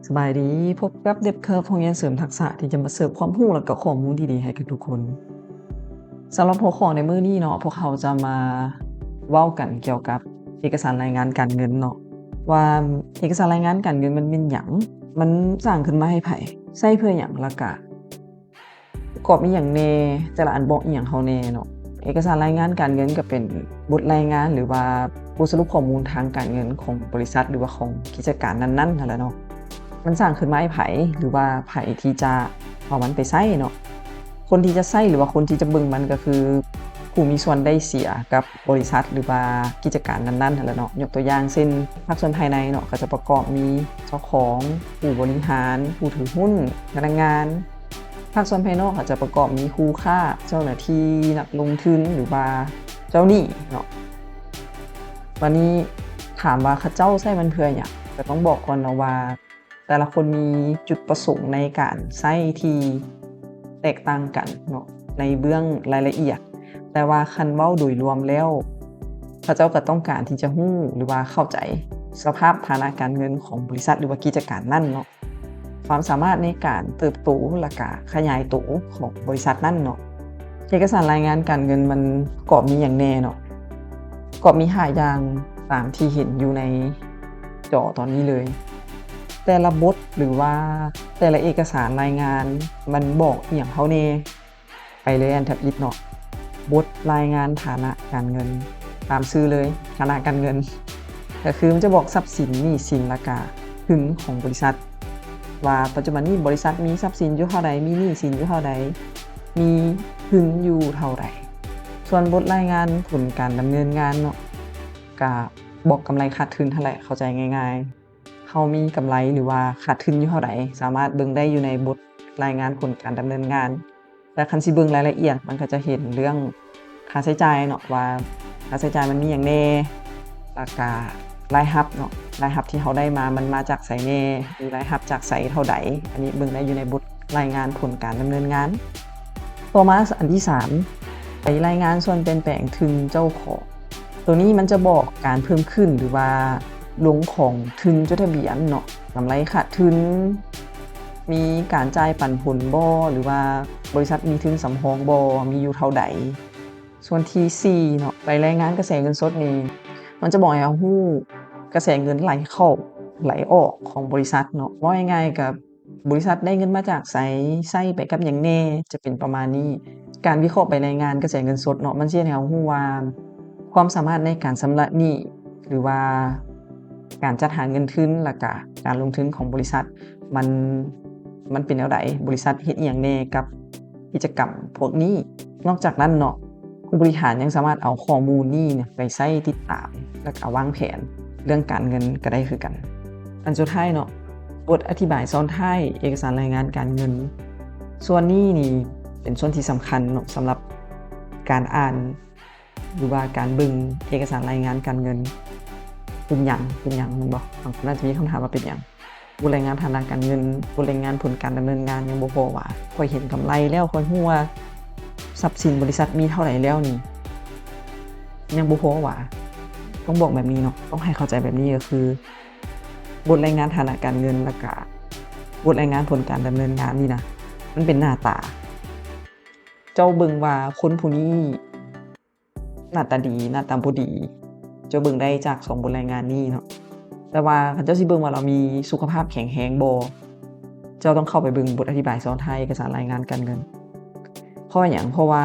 ສະບາຍດີ, ພົບກັບ Debt Curve ໂຮງຮຽນເສີມທັກສະທີ່ຈະມາເສີບຄວາມຮູ້ ແລະ ກໍຂໍ້ມູນດີໆໃຫ້ກັບທຸກຄົນ. ສຳລັບຫົວຂໍ້ໃນມື້ນີ້ເນາະ, ພວກເຮົາຈະມາເວົ້າກັນກ່ຽວກັບເອກະສານລາຍງານການເງິນເນາະ, ວ່າເອກະສານລາຍງານການເງິນມັນແມ່ນຫຍັງ, ມັນສ້າງຂຶ້ນມາໃຫ້ໃຜ, ໃຊ້ເພື່ອຫຍັງ, ແລ້ວກະ ປະກອບມີຫຍັງແດ່, ແຕ່ລະອັນບອກອີ່ຫຍັງເຮົາແດ່ເນາະ. ເອກະສານລາຍງານການເງິນກໍເປັນບົດລາຍງານ ຫຼືວ່າບົດສະຫຼຸບຂໍ້ມູນທາງການເງິນຂອງບໍລິສັດ ຫຼືວ່າຂອງກິດຈະການນັ້ນໆຫັ້ນແຫຼະເນາະ. ມັນສ້າງຂຶ້ນມາໃຫ້ໃຜ ຫຼືວ່າໃຜທີ່ຈະເອົາມັນໄປໃຊ້ເນາະ. ຄົນທີ່ຈະໃຊ້ ຫຼືວ່າຄົນທີ່ຈະເບິ່ງມັນກໍຄືຜູ້ມີສ່ວນໄດ້ເສຍກັບບໍລິສັດ ຫຼືວ່າກິດຈະການນັ້ນໆຫັ້ນແຫຼະເນາະ. ຍົກຕົວຢ່າງເຊັ່ນ ພາກສ່ວນພາຍໃນເນາະ ກໍຈະປະກອບມີເຈົ້າຂອງ, ຜູ້ບໍລິຫານ, ຜູ້ຖືຫຸ້ນ, ພະນັກງານ. ພາກສ່ວນພາຍນອກອາດຈະປະກອບມີຄູ່ຄ້າ, ເຈົ້າໜ້າທີ່, ນັກລົງທຶນ ຫຼືວ່າເຈົ້າໜີ້ເນາະ. ບາດນີ້ຖາມວ່າເຂົາເຈົ້າໃຊ້ມັນເພື່ອຫຍັງ? ກໍຕ້ອງບອກກ່ອນເນາະວ່າ ແຕ່ລະຄົນມີຈຸດປະສົງໃນການໃຊ້ທີ່ແຕກຕ່າງກັນເນາະ ໃນເບື້ອງລາຍລະອຽດ, ແຕ່ວ່າຄັນເວົ້າໂດຍລວມແລ້ວ ເຂົາເຈົ້າກໍຕ້ອງການທີ່ຈະຮູ້ ຫຼືວ່າເຂົ້າໃຈສະພາບຖານະການເງິນຂອງບໍລິສັດ ຫຼືວ່າກິດຈະການນັ້ນເນາະ. ຄວາມສາມາດໃນການເຕີບໂຕ ແລະກະຂະຫຍາຍໂຕຂອງບໍລິສັດນັ້ນເນາະ. ເອກະສານລາຍງານການເງິນມັນປະກອບມີຫຍັງແດ່ເນາະ? ປະກອບມີຫ້າຢ່າງຕາມທີ່ເຫັນຢູ່ໃນຈໍຕອນນີ້ເລີຍ. ແຕ່ລະບົດ ຫຼືວ່າແຕ່ລະເອກະສານລາຍງານມັນບອກອີ່ຫຍັງເຮົາແດ່? ໄປເລີຍອັນທຳອິດເນາະ, ບົດລາຍງານຖານະການເງິນ, ຕາມຊື່ເລີຍ ຖານະການເງິນ ກໍຄືມັນຈະບອກຊັບສິນ, ໜີ້ສິນ ແລ້ວກະທຶນຂອງບໍລິສັດ ວ່າປັດຈຸບັນນີ້ບໍລິສັດມີຊັບສິນຢູ່ເທົ່າໃດ, ມີໜີ້ສິນຢູ່ເທົ່າໃດ, ມີທຶນຢູ່ເທົ່າໃດ. ສ່ວນບົດລາຍງານຜົນການດຳເນີນງານເນາະ ກະບອກກຳໄລຂາດທຶນຫັ້ນແຫຼະ, ເຂົ້າໃຈງ່າຍໆ. ເຮົາມີກຳໄລ ຫຼືວ່າຂາດທຶນຢູ່ເທົ່າໃດ ສາມາດເບິ່ງໄດ້ຢູ່ໃນບົດລາຍງານຜົນການດຳເນີນງານ. ແຕ່ຄັນຊິເບິ່ງລາຍລະອຽດ ມັນກໍຈະເຫັນເລື່ອງຄ່າໃຊ້ຈ່າຍເນາະ ວ່າຄ່າໃຊ້ຈ່າຍມັນມີຫຍັງແດ່ ແລ້ວກະລາຍຮັບເນາະ, ລາຍຮັບທີ່ເຮົາໄດ້ມາ ມັນມາຈາກໃສແດ່, ມີລາຍຮັບຈາກໃສເທົ່າໃດ. ອັນນີ້ເບິ່ງໄດ້ຢູ່ໃນບົດລາຍງານຜົນການດຳເນີນງານ. ຕໍ່ມາອັນທີສາມ ໄປລາຍງານສ່ວນປ່ຽນແປງທຶນເຈົ້າຂອງ. ໂຕນີ້ມັນຈະບອກການເພີ່ມຂຶ້ນ ຫຼືວ່າລົງຂອງທຶນຈົດທະບຽນເນາະ, ກຳໄລຂາດທຶນ, ມີການຈ່າຍປັນຜົນບໍ່ ຫຼືວ່າບໍລິສັດມີທຶນສຳຮອງບໍ່, ມີຢູ່ເທົ່າໃດ. ສ່ວນທີສີ່ເນາະ, ໃບລາຍງານກະແສເງິນສົດນີ້ ມັນຈະບອກໃຫ້ເຮົາຮູ້ກະແສເງິນໄຫຼເຂົ້າໄຫຼອອກຂອງບໍລິສັດເນາະ. ເວົ້າງ່າຍໆ ກະ ບໍລິສັດໄດ້ເງິນມາຈາກໃສ, ໃຊ້ໄປກັບຫຍັງແດ່, ຈະເປັນປະມານນີ້. ການວິເຄາະໃບລາຍງານກະແສເງິນສົດເນາະ, ມັນຊິເຮັດໃຫ້ເຮົາຮູ້ວ່າຄວາມສາມາດໃນການຊຳລະໜີ້ ຫຼືວ່າການຈັດຫາເງິນທຶນ ແລ້ວກະການລົງທຶນຂອງບໍລິສັດ ມັນ ມັນເປັນແນວໃດ, ບໍລິສັດເຮັດອີ່ຫຍັງແດ່ກັບ ກິດຈະກຳພວກນີ້. ນອກຈາກນັ້ນເນາະ, ຜູ້ບໍລິຫານຍັງສາມາດເອົາຂໍ້ມູນນີ້ໄປໃຊ້ຕິດຕາມ ແລະ ກະວາງແຜນເລື່ອງການເງິນກໍໄດ້ຄືກັນ. ອັນສຸດທ້າຍເນາະ, ບົດອະທິບາຍຊ້ອນທ້າຍເອກະສານລາຍງານການເງິນ. ສ່ວນນີ້ນີ້ເປັນສ່ວນທີ່ສຳຄັນເນາະ ສຳລັບການອ່ານ ຫຼືວ່າການເບິ່ງເອກະສານລາຍງານການເງິນ. ເປັນຫຍັງ? ເປັນຫຍັງ? ແມ່ນບໍ່? ບາງຄົນອາດຈະມີຄຳຖາມວ່າເປັນຫຍັງ? ບົດລາຍງານຖານະການເງິນ, ບົດລາຍງານຜົນການດຳເນີນງານຍັງບໍ່ພໍຫວາ? ຂ້ອຍເຫັນກຳໄລແລ້ວ, ຂ້ອຍຮູ້ວ່າຊັບສິນບໍລິສັດມີເທົ່າໃດແລ້ວນີ້ ຍັງບໍ່ພໍຫວາ? ຕ້ອງບອກແບບນີ້ເນາະ, ຕ້ອງໃຫ້ເຂົ້າໃຈແບບນີ້ ກໍຄືບົດລາຍງານຖານະການເງິນ ແລ້ວກະບົດລາຍງານຜົນການດຳເນີນງານນີ້ນະ ມັນເປັນໜ້າຕາ. ເຈົ້າເບິ່ງວ່າຄົນຜູ້ນີ້ ໜ້າຕາດີ ໜ້າຕາບໍ່ດີ ເຈົ້າເບິ່ງໄດ້ຈາກສອງບົດລາຍງານນີ້ເນາະ. ແຕ່ວ່າຄັນເຈົ້າຊິເບິ່ງວ່າລາວມີສຸຂະພາບແຂງແຮງບໍ່, ເຈົ້າຕ້ອງເຂົ້າໄປເບິ່ງບົດອະທິບາຍຊ້ອນທ້າຍເອກະສານລາຍງານການເງິນ. ເພາະຫຍັງ? ເພາະວ່າ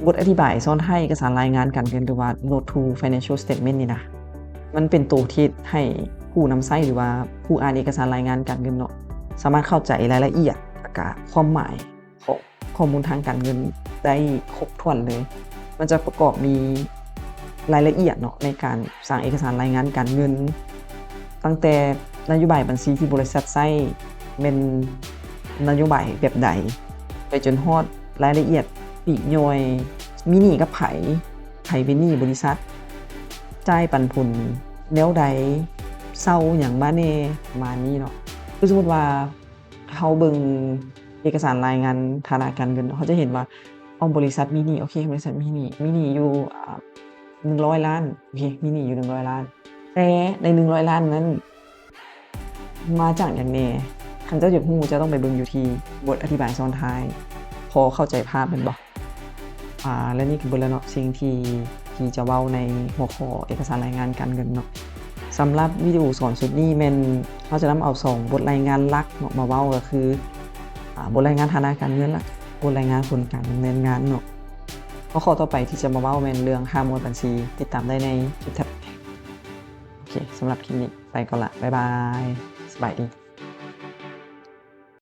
ບົດອະທິບາຍຊ້ອນທ້າຍເອກະສານລາຍງານການເງິນ ຫຼືວ່າ Note to Financial Statement ນີ້ນະ, ມັນເປັນໂຕທີ່ເຮັດໃຫ້ຜູ້ນຳໃຊ້ ຫຼືວ່າຜູ້ອ່ານເອກະສານລາຍງານການເງິນເນາະ ສາມາດເຂົ້າໃຈລາຍລະອຽດ ແລະ ກະຄວາມໝາຍ ຂອງຂໍ້ມູນທາງການເງິນໄດ້ຄົບຖ້ວນເລີຍ. ມັນຈະປະກອບມີລາຍລະອຽດເນາະ ໃນການສ້າງເອກະສານລາຍງານການເງິນ, ຕັ້ງແຕ່ນະໂຍບາຍບັນຊີທີ່ບໍລິສັດໃຊ້ແມ່ນນະໂຍບາຍແບບໃດ, ໄປຈົນຮອດລາຍລະອຽດປີກຍ່ອຍ, ມີໜີ້ກັບໃຜ, ໃຜເປັນໜີ້ບໍລິສັດ, ຈ່າຍປັນຜົນແນວໃດ, ເຊົ່າຫຍັງມາແດ່, ປະມານນີ້ເນາະ. ຄືສົມມຸດວ່າ ເຮົາເບິ່ງເອກະສານລາຍງານຖານະການເງິນ ເຮົາຈະເຫັນວ່າ ເອົາ ບໍລິສັດມີໜີ້, ໂອເຄ ບໍລິສັດມີໜີ້, ມີໜີ້ຢູ່ ອາ ໜຶ່ງຮ້ອຍລ້ານ, ໂອເຄ ມີໜີ້ຢູ່ໜຶ່ງຮ້ອຍລ້ານ, ແຕ່ໃນໜຶ່ງຮ້ອຍລ້ານນັ້ນ ມາຈາກຫຍັງແດ່? ຄັນເຈົ້າຢາກຮູ້ ເຈົ້າຕ້ອງໄປເບິ່ງຢູ່ທີ່ບົດອະທິບາຍຊ້ອນທ້າຍ. ພໍເຂົ້າໃຈພາບແມ່ນບໍ່? ອາ ແລະ ນີ້ກໍເບິດແລ້ວເນາະ ສິ່ງທີ່ ທີ່ຈະເວົ້າໃນຫົວຂໍ້ເອກະສານລາຍງານການເງິນເນາະ. ສຳລັບວິດີໂອສອນຊຸດນີ້ແມ່ນເຮົາຈະນຳເອົາສອງບົດລາຍງານຫຼັກເນາະມາເວົ້າ ກໍຄື ອາ ບົດລາຍງານຖານະການເງິນ ແລະ ບົດລາຍງານຜົນການດຳເນີນງານເນາະ. ຫົວຂໍ້ຕໍ່ໄປທີ່ຈະມາເວົ້າແມ່ນເລື່ອງຫ້າໝວດບັນຊີ. ຕິດຕາມໄດ້ໃນຄລິບຖັດໄປ. ໂອເຄ ສຳລັບຄລິບນີ້ໄປກ່ອນລະ. ບາຍບາຍ. ສະບາຍດີ.